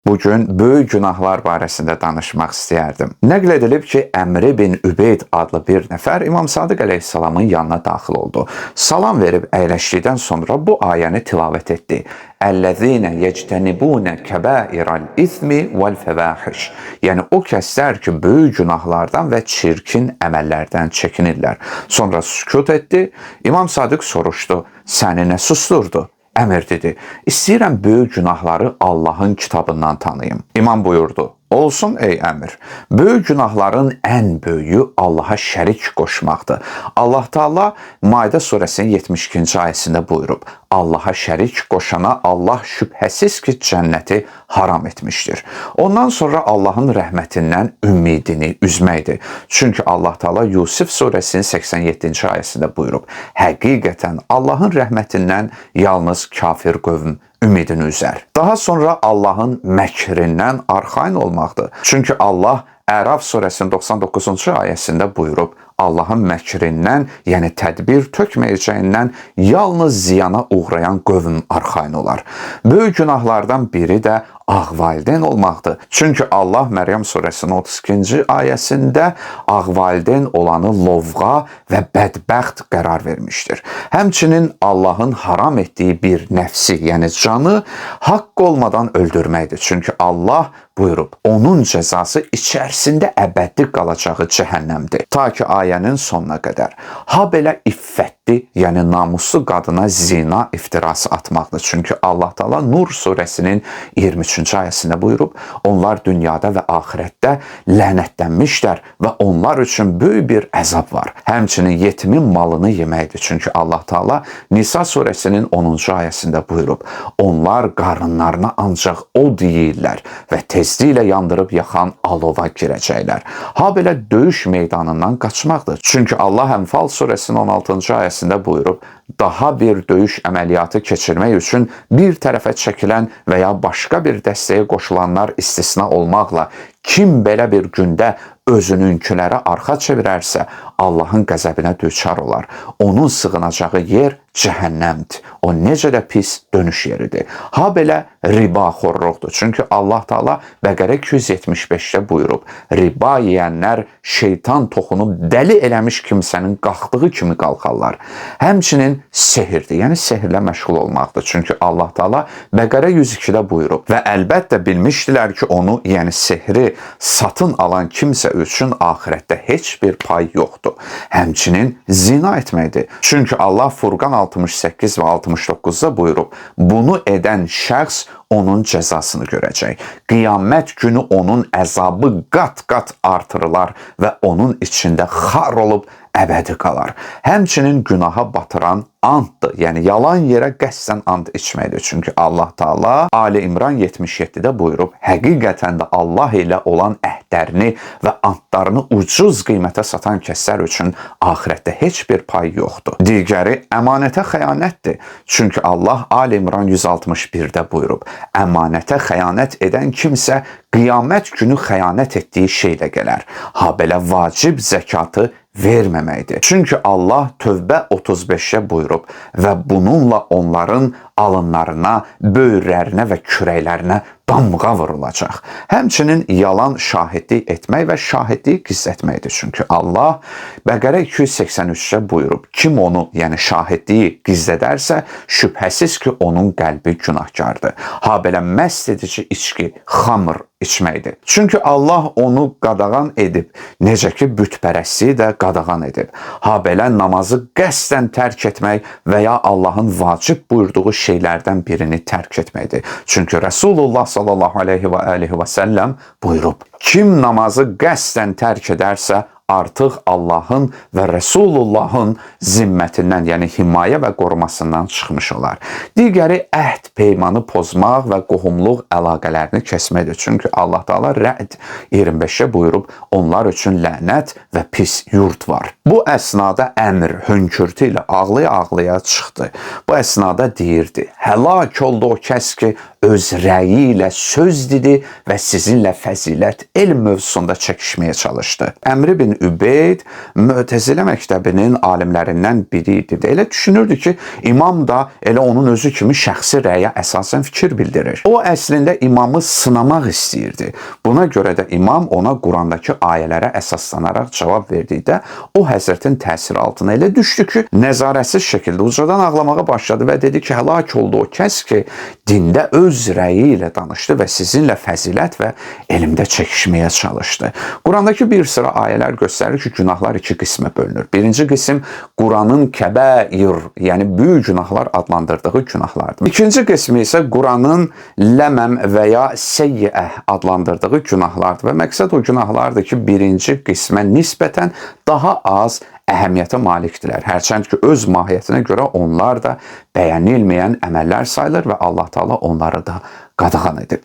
Bugün böyük günahlar barəsində danışmaq istəyərdim. Nəql edilib ki, Əmr bin Übeyd adlı bir nəfər İmam Sadiq əleyhissalamın yanına daxil oldu. Salam verib əyləşdikdən sonra bu ayəni tilavət etdi. Əl-ləzīnə yectənibunə kəbairal ismi vəl-fəvahiş. Yəni o kəslər ki, böyük günahlardan və çirkin əməllərdən çəkinirlər. Sonra sükut etdi. İmam Sadiq soruşdu: "Səni nə susdurdu?" Əmir dedi: "İstəyirəm böyük günahları Allahın kitabından tanıyım." İmam buyurdu: "Olsun ey əmir. Böyük günahların ən böyüyü Allaha şərik qoşmaqdır. Allah Taala Maidə surəsinin 72-ci ayəsində buyurub: Allaha şərik qoşana Allah şübhəsiz ki, cənnəti haram etmişdir. Ondan sonra Allahın rəhmətindən ümidini üzməkdir. Çünki Allah Taala Yusif surəsinin 87-ci ayəsində buyurub: Həqiqətən Allahın rəhmətindən yalnız kafir qövm ümidini üzər. Daha sonra Allahın məkrindən arxayın olmaqdır. Çünki Allah Əraf surəsinin 99-cu ayəsində buyurub: Allahın məkrindən, yəni tədbir tökməyəcəyindən yalnız ziyana uğrayan qövm arxayın olar. Böyük günahlardan biri də ağ valideyn olmaqdır. Çünki Allah Məryəm surəsinin 32-ci ayəsində ağ valideyn olanı lovğa və bədbəxt qərar vermişdir. Həmçinin Allahın haram etdiyi bir nəfsi, yəni canı haqq olmadan öldürməkdir. Çünki Allah buyurub, onun cəzası içərisində əbədi qalacağı cəhənnəmdir. Ta ki ayənin sonuna qədər. Ha belə iffətli, yəni namuslu qadına zina iftirası atmaqdır. Çünki Allah Taala Nur surəsinin 23-cü ayəsində buyurub, onlar dünyada və axirətdə lənətlənmişlər və onlar üçün böyük bir əzab var. Həmçinin yetimin malını yeməkdir. Çünki Allah Taala Nisa surəsinin 10-cu ayəsində buyurub, onlar qarınlarına ancaq od yeyirlər və tezliklə yandırıb yaxan alova girəcəklər. Ha belə döyüş meydanından qaçmaqdır. Çünki Allah Ənfal surəsinin 16-cı ayəsində buyurub, daha bir döyüş əməliyyatı keçirmək üçün bir tərəfə çəkilən və ya başqa bir dəstəyə qoşulanlar istisna olmaqla kim belə bir gündə özününkilərə arxa çevirərsə, Allahın qəzəbinə düçar olar. Onun sığınacağı yer cəhənnəmdir. O necə də pis dönüş yeridir. Ha belə ribaxorluqdur. Çünki Allah Taala Bəqərə 275-də buyurub: Riba yeyənlər şeytan toxunub dəli eləmiş kimsənin qalxdığı kimi qalxarlar. Həmçinin sehirdir. Yəni sehirlə məşğul olmaqdır. Çünki Allah Taala Bəqərə 102-də buyurub: Və əlbəttə bilmişdilər ki, onu, yəni sehri satın alan kimsə üçün axirətdə heç bir pay yoxdur. Həmçinin zina etməkdir. Çünki Allah Furqan 68 və 69-da buyurub, bunu edən şəxs onun cəzasını görəcək. Qiyamət günü onun əzabı qat-qat artırılar və onun içində xar olub əbədi qalar. Həmçinin günaha batıran anddır. Yəni yalan yerə qəsdən and içməkdir. Çünki Allah Taala Ali İmran 77-də buyurub, həqiqətən də Allah ilə olan əhdlərini və andlarını ucuz qiymətə satan kəslər üçün axirətdə heç bir pay yoxdur. Digəri əmanətə xəyanətdir. Çünki Allah Ali İmran 161-də buyurub, əmanətə xəyanət edən kimsə qiyamət günü xəyanət etdiyi şeylə gələr. Ha belə vacib zəkatı verməməkdir. Çünki Allah Tövbə 35-ə buyurub və bununla onların alınlarına, böyürlərinə və kürəklərinə damğa vurulacaq. Həmçinin yalan şahidlik etmək və şahidliyi gizlətməkdir. Çünki Allah Bəqərə 283-də buyurub, kim onu, yəni şahidliyi gizlədərsə, şübhəsiz ki, onun qəlbi günahkardır. Ha belə məst edici içki, xamr içməkdir. Çünki Allah onu qadağan edib, necə ki bütpərəstliyi də qadağan edib. Ha belə namazı qəsdən tərk etmək və ya Allahın vacib buyurduğu şeylərdən birini tərk etməkdir. Çünki Rəsulullah sallallahu aleyhi və alihi və səlləm buyurub, kim namazı qəsdən tərk edərsə, artıq Allahın və Rəsulullahın zimmətindən, yəni himayə və qorumasından çıxmış olar. Digəri əhd peymanı pozmaq və qohumluq əlaqələrini kəsməkdir. Çünki Allah Taala Rəd 25-ə buyurub, onlar üçün lənət və pis yurt var. Bu əsnada Əmr hönkürtü ilə ağlaya-ağlaya çıxdı. Bu əsnada deyirdi: Həlak oldu o kəs ki, öz rəyi ilə söz dedi və sizinlə fəzilət elm mövzusunda çəkişməyə çalışdı. Əmr bin Übeyd Mötəzilə məktəbinin alimlərindən biri idi. Elə düşünürdü ki, imam da elə onun özü kimi şəxsi rəyə əsasən fikir bildirir. O əslində imamı sınamaq istəyirdi. Buna görə də imam ona Qurandakı ayələrə əsaslanaraq cavab verdikdə o həzrətin təsiri altına elə düşdü ki, nəzarətsiz şəkildə ucadan ağlamağa başladı və dedi ki, həlak oldu o kəs ki, dində öz rəyi ilə danışdı və sizinlə fəzilət və elmdə çəkişməyə çalışdı. Qurandakı bir sıra ayələr göstərir ki, günahlar iki qismə bölünür. Birinci qism Quranın kəbair, yəni böyük günahlar adlandırdığı günahlardır. İkinci qismi isə Quranın ləməm və ya seyyiə adlandırdığı günahlardır və məqsəd o günahlardır ki, birinci qismə nisbətən daha az əhəmiyyətə malikdirlər. Hərçənd ki, öz mahiyyətinə görə onlar da bəyənilməyən əməllər sayılır və Allah Taala onları da qadağan edib.